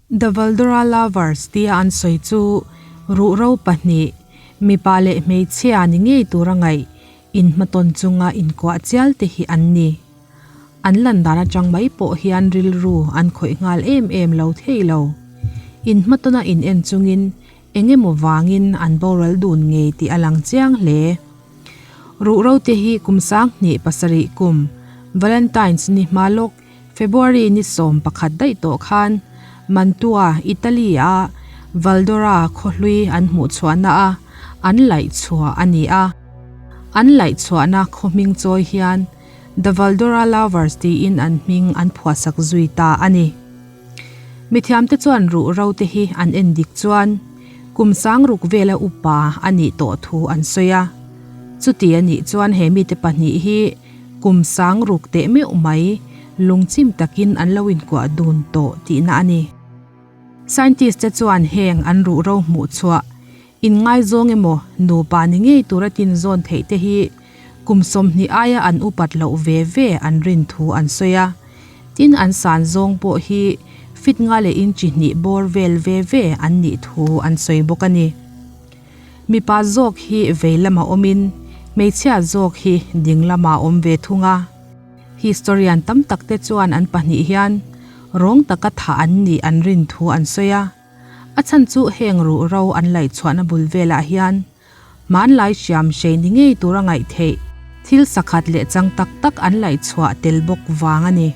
The Valdora Lovers tia an sawi chu ruhro pahnih, mipa leh hmeichhia ni ngei tura ngaih inhmatawn chunga inkuah chial te hi an ni. An lan dan atang mai pawh hian rilru an khawih nghal em em lo thei lo. Inhmatawna in en chungin eng emaw vangin an boral dun ngei tih a lang chiang hle. Ruhro te hi kum 2007 kum Valentine's ni hma lawk February ni 11 daih tawh khan Mantua, Italy-a Valdora khawhlui an hmuh chhuahna a an laih chhuah a ni a. An laih chhuahna khaw hming chawi hian The Valdora Lovers tiin an hming an phuahsak zui ta a ni. Mithiamte chuan ruh ro te hi an en dik chuan kum 6000 vela upa a nih tawh thu an sawi a. Chuti a nih chuan he mite pahnih hi kum 6000 teh meuh mai lungchim takin an lo inkuah dun tawh tihna a ni. Scientist te chuan heng an ruh ro hmuh chhuah inngaizawng emaw nupa ni ngei tura tinzawn theih te hi kum 20 aia an upat loh ve ve an rin thu an sawi a. Tin an san zawng pawh hi fit nga leh inch hnih bawr vel ve ve an nih thu an sawi bawk a ni. Mipa zawk hi vei lama awmin hmeichhia zawk hi ding lama awm ve thung a. Historian tam tak te chuan an pahnih hian rawng taka thah an nih an rin thu an sawi a. A chhan chu heng ruh ro an laih chhuahna bul velah hian hmanlai hriam hrei ni ngei tura ngaih theih thil sakhat leh chang tak tak an laih chhuah tel bawk vang a ni.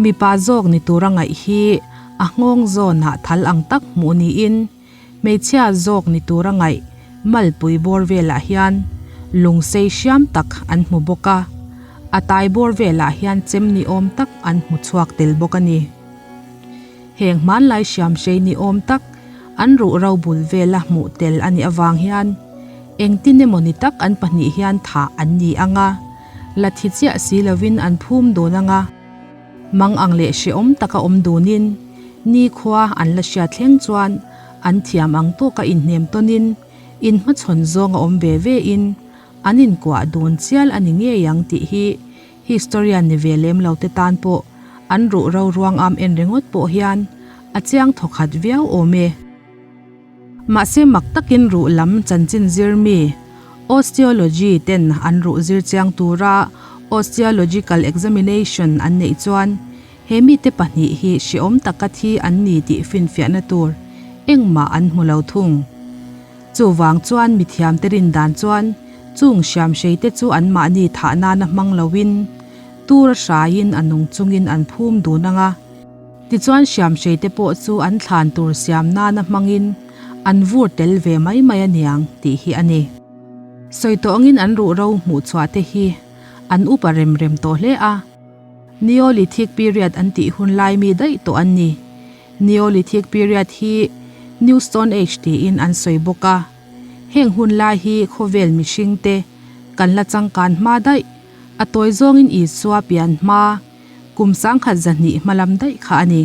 Mipa zawk ni tura ngaih hi a nghawng zawnah thal ang tak hmuh niin hmeichhia zawk ni tura ngaih malpui bawr velah hian lungsei hriam tak an hmu bawk a. A tai bawr velah hian chem ni awm tak an hmu chhuak tel bawk a ni. Heng hmanlai hriam hrei ni awm tak an ruh ro bul vela hmuh tel a nih avang hian engtin emaw ni tak an pahnih hian thah an ni ang a, la thi chiah si lovin an phum dun ang a. Mang ang leh hrehawm taka awm dunin nikhua an la hriat thleng chuan an thiam ang tawka inhnem tawnin inhmachhawn zawng a awm ve ve in an inkuah dun chial a ni ngei ang tih hi historian ni ve lem lo te tan pawh an ruh ro ruang am en ringawt pawh hian a chiang thawkhat viau awm e. Mahse mak takin ruh lam chanchin zir mi osteology ten an ruh zir chiang tura osteological examination an neih chuan he mite pahnih hi hrehawm taka thi an ni tih finfiahna tur engmah an hmu lo thung. Chuvang chuan mithiam te rin dan chuan chung hriam hrei te chu an mahni thah nana hmang loin tura hraiin a nung chungin an phum dun ang a. Tichuan hriam hrei te pawh chu an thlan tur siam nana hmangin an vur tel ve mai mai a niang tih hi a ni. Sawi tawh angin an ruh ro hmuh chhuah te hi an upa rem rem tawh hle a. Neolithic period an tih hun lai mi daih tawh an ni. Neolithic period hi New Stone Age tiin an sawi bawk a. Heng hun lai hi khawvel mihring te kan la changkan hma daih. A tawi zawngin Isua pian hma kum 1100 hmalam daih kha a ni.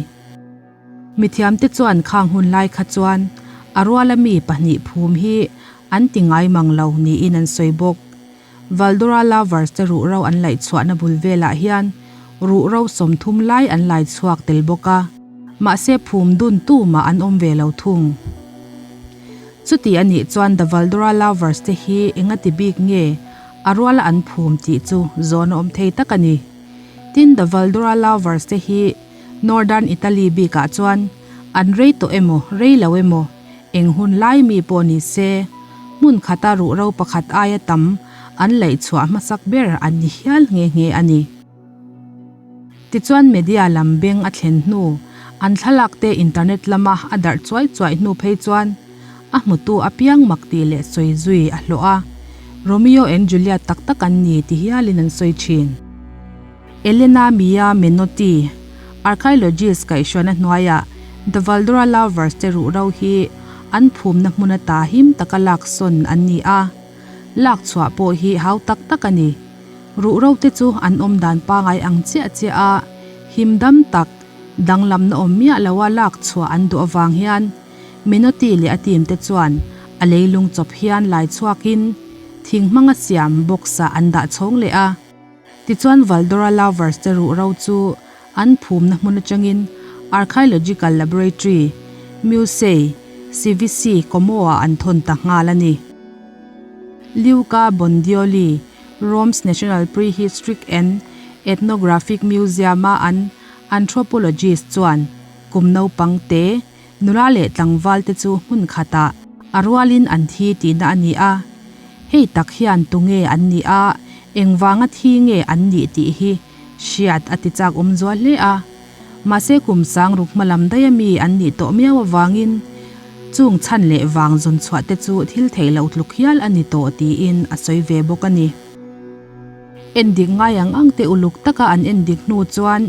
Mithiamte chuan khang hun lai kha chuan a ruala mi pahnih phum hi an ti ngai mang lo niin an sawi bawk. Valdora Lovers te ruh ro an laih chhuahna bul velah hian ruh ro 30 lai an lai chhuak tel bawk a. Mahse phum dun tu mah an awm ve lo thung. Chuti a nih chuan The Valdora Lovers te hi enga ti bik nge a ruala an phum tih chu zawn a awm thei tak a ni. Tin The Valdora Lovers te hi Northern Italy bikah chuan an rei tawh emaw rei lo emaw eng hun lai mi pawh ni se hmun khata ruh ro pakhat aia tam an laih chhuah hmasak ber an ni hial nghe nghe a ni. Tichuan media lam beng a thlen hnu an thlalak te internet lama a darh chuai chuai hnu phei chuan a hmutu apiang mak tih leh sawi zui a hlawh a. Romeo and Juliet tak tak an ni ti hialin an sawi thin. Elena Mia Menotti, archaeologist kaihhruaina hnuaiah The Valdora Lovers te ruh ro hi an phumna hmun ata him taka lak sawn an ni a. Lak chhuah pawh hi hau tak tak a ni. Ruh ro te chu an awm dan pangai ang chiah chiah a, him dam tak, danglamna awm miah loa lak chhuah an duh avang hian Menotti leh a team te chuan a leilung chawp hian lai chhuakin thing hmanga siam box ah an dah chhawng leh a. Tichuan Valdora Lovers te ruh ro chu an phumna hmun atangin Archaelogical Laboratory, Musei, Civisi, Como-ah an thawn ta nghal a ni. Luca Bondioli, Rome's National Prehistoric and Ethnographic Museum-a an anthropologist chuan kum naupang te, nula leh tlangval te chu hmun khatah a rualin an thi tihna a ni a. Hei tak hian tunge an nih a, engvanga thi nge an nih tih hi hriat a ti chak awm zual hle a. Mahse kum sang ruk hma lam daih ami an nih tawh miau avangin chung chhan leh vang zawn chhuah te chu thil theih loh tluk hial a ni tawh tiin a sawi ve bawk a ni. Endik ngai ang ang te uluk taka an endik hnu chuan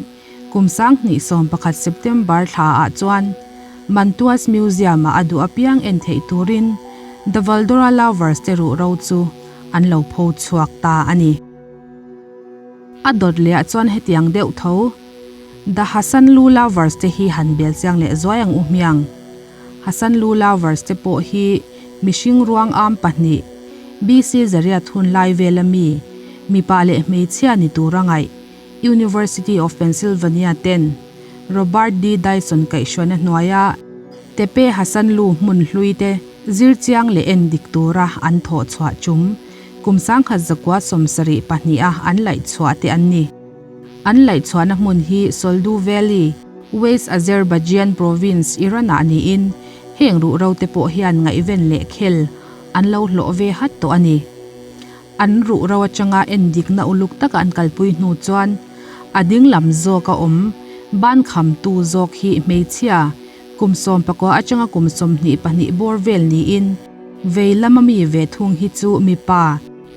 kum 2011 September thla ah chuan Mantua's Museum ah a duh apiang en theih turin The Valdora Lovers te ruhro chu an lo pho chhuak ta a ni. A dawt leh ah chuan hetiang deuh tho The Hasanlu Lovers te hi han bel chiang leh zuai ang u hmiang. Hasanlu Lovers te pawh hi mihring ruang am pahnih, BC Zariat hun lai vela mi, mipa leh hmeichhia ni tura ngaih, University of Pennsylvania ten Robert D. Dyson kaihhruaina hnuaia Tepe Hasanlu hmun hlui te zir chiang leh en dik tura an thawh chhuah chum kum 1972 a an laih chhuah te an ni. An laih chhuahna hmun hi Soldu Valley, West Azerbaijan Province, Iran-ah niin heng ruhro te pawh hian ngaihven leh khel an lo hlawh ve hat tawh a ni. An ruhro atanga endikna uluk taka an kalpui hnu chuan a ding lam zawk a awm ban khamtu zawk hi hmeichhia kum 19 atanga kum 22 bawr vel niin vei lama mi ve thung hi chu mipa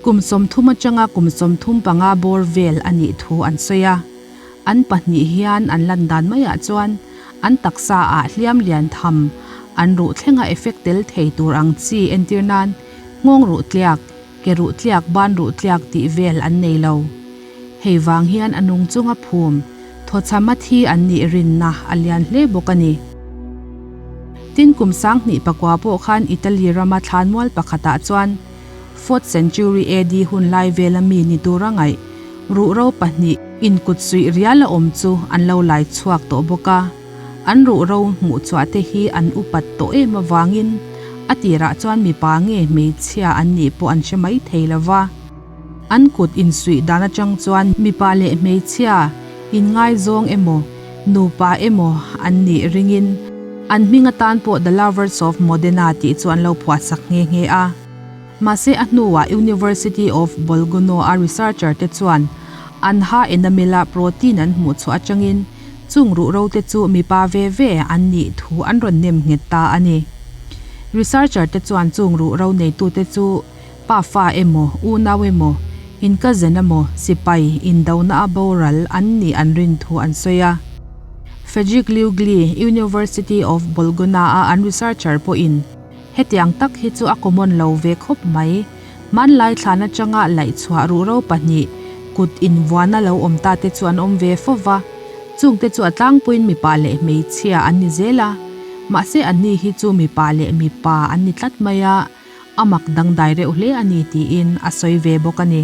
Kum 30 atanga kum 35 bawr vel a nih thu an sawi a. An pahnih hian an lan dan maiah chuan an taksa ah hliam lian tham an ruh thlenga effect tel thei tur ang chi entir nan nghawng ruh tliak, ke ruh tliak, ban ruh tliak tih vel an nei lo. Hei vang hian a nung chunga phum thawchham a thi an nih rinna a lian hle bawk a ni. Tin kum 2009 pawh khan Italy rama thlanmual pakhatah chuan Fourth century AD hun lai vela mi ni tura ngaih ruhro pahnih inkut suih rial a awm chu an lo lai chhuak tawh bawk a. An ruhro hmuh chhuah te hi an upat tawh em avangin a tirah chuan mipa nge hmeichhia an nih pawh an hre mai thei lo va. An kut insuih dan atang chuan mipa leh hmeichhia inngaizawng emaw nupa emaw an nih ringin an hming atan pawh The Lovers of Modena tih chu an lo phuahsak nghe nghe a. Mahse a hnuah University of Bologna-a researcher te chuan an ha enamel-a protein an hmuh chhuah atangin chung ruhro te chu mipa ve ve an nih thu an rawn nem nghet ta a ni. Researcher te chuan chung ruhro neitute chu pa fa emaw, unau emaw, inkazen emaw, sipai indona a boral an nih an rin thu an sawi a. Frederick Lugli, University of Bologna-a an researcher pawhin, Hetiang tak hi chu a common lo ve khawp mai. Hmanlai thlan atanga laih chhuah ruhro pahnih kut invuana lo awm ta te chu an awm ve fo va. Chungte chu a tlangpuiin mipa leh hmeichhia an ni zel a. Mahse anni hi chu mipa leh mipa an ni tlat mai a, a mak dangdai reuh hle a ni tiin a sawi ve bawk a ni.